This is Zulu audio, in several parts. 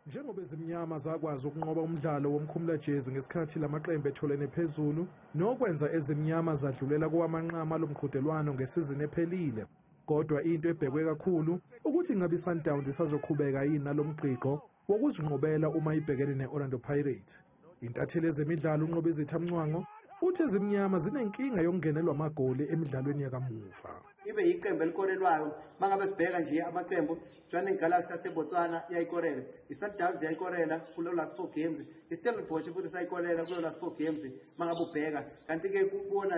Njengoba Ezimnyama zakwazi ukunqoba umdlalo womkhumulajezi ngesikhathi lamaqembu etholene phezulu, nokwenza Ezimnyama zadlulela kowamanqamu alomqhudelwano ngesizini ephelile. Kodwa into ebhekwe kakhulu ukuthi ingabe iSundowns isazoqhubeka yini nalomgqigqo wokuzinqobela uma ibhekene ne-Orlando Pirates. Intatheli yezemidlalo uNqobizitha Mncwango uthi Ezimnyama zinenkinga yokungenelwa amagoli emidlalweni yakamuva. Ibe yiqembu elikorelwayo. Mangabe sibheka nje amaqembu, Jwaneng Galaxy yaseBotswana iyayikorela, i-Sundowns iyayikorela kulo last four games, i-Stellenbosch futhi isayikorela kulo last four games mangabe ubheka. Kanti-ke kuwona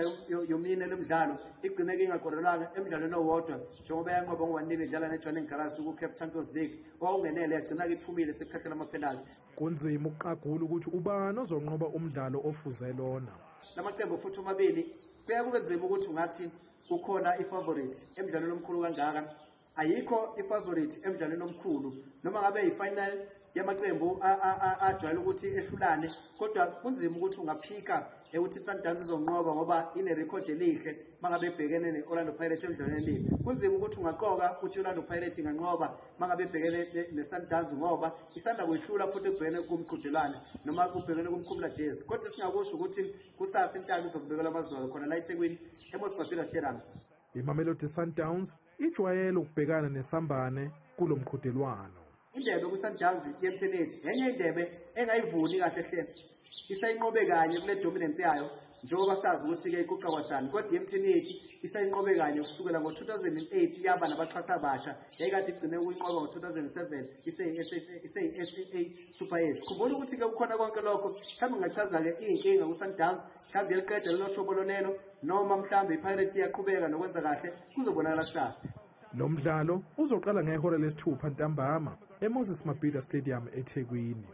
yomine le mdlalo igcine-ke ingakorelwanga emdlalweni owodwa, njengoba yanqoba ngo-1-0 idlala ne-Jwaneng Galaxy ku-CAF Champions League. Owawungenele yagcina-ke iphumile sekukhahlelwa ama-penalty. Kunzima ukuqagula ukuthi ubani ozonqoba umdlalo ofuze lona. Lamaqembu futhi omabili kuya kube nzima ukuthi ungathi kukhona i-favorite emdlalweni omkhulu kangaka. Ayikho i-favorite emdlalweni omkhulu, noma ngabe yi-final yamaqembu ajwayele ukuthi ehlulane, kodwa kunzima ukuthi ungaphika ukuthi i-Sundowns izonqoba ngoba inerekhodi elihle mangabe ebhekene ne-Orlando Pirates emdlalweni elibi. Kunzima ukuthi ungaqoka ukuthi i-Orlando Pirates inganqoba mangabe ebhekene ne-Sundowns ngoba isanda kuyihlula futhi ekubhekene kumqhudelwane noma kubhekene kumkhumula jezi. Kodwa singakusho ukuthi kusasa intaba izokubekela amazolo khona la eThekwini, eMoses Mabhida Stadium. IMamelodi Sundowns ijwayele ukubhekana nesambane kulo mqhudelwano. Indebe ku-Sundowns ye-MTN enye indebe engayivuni kahle hle. Isayinqobe kanye kule dominance yayo, njengoba sazi ukuthi-ke iguqa kwasani, kodwa i-MTN isayinqobe kanye kusukela ngo-2008 yaba nabaxhasi abasha. Yayikade igcine ukuyinqoba ngo-2007 iseyi-SA Super 8. Khumbula ukuthi-ke kukhona konke lokho, mhlawumbe ngingachaza-ke iy'nkinga ku-Sundowns, mhlawumbe yeliqeda lelo shobolo lelo, noma mhlawumbe i-Pirates iyaqhubeka nokwenza kahle, kuzobonakala kusasa. Lo mdlalo uzoqala ngehora lesithupha ntambama eMoses Mabhida Stadium eThekwini.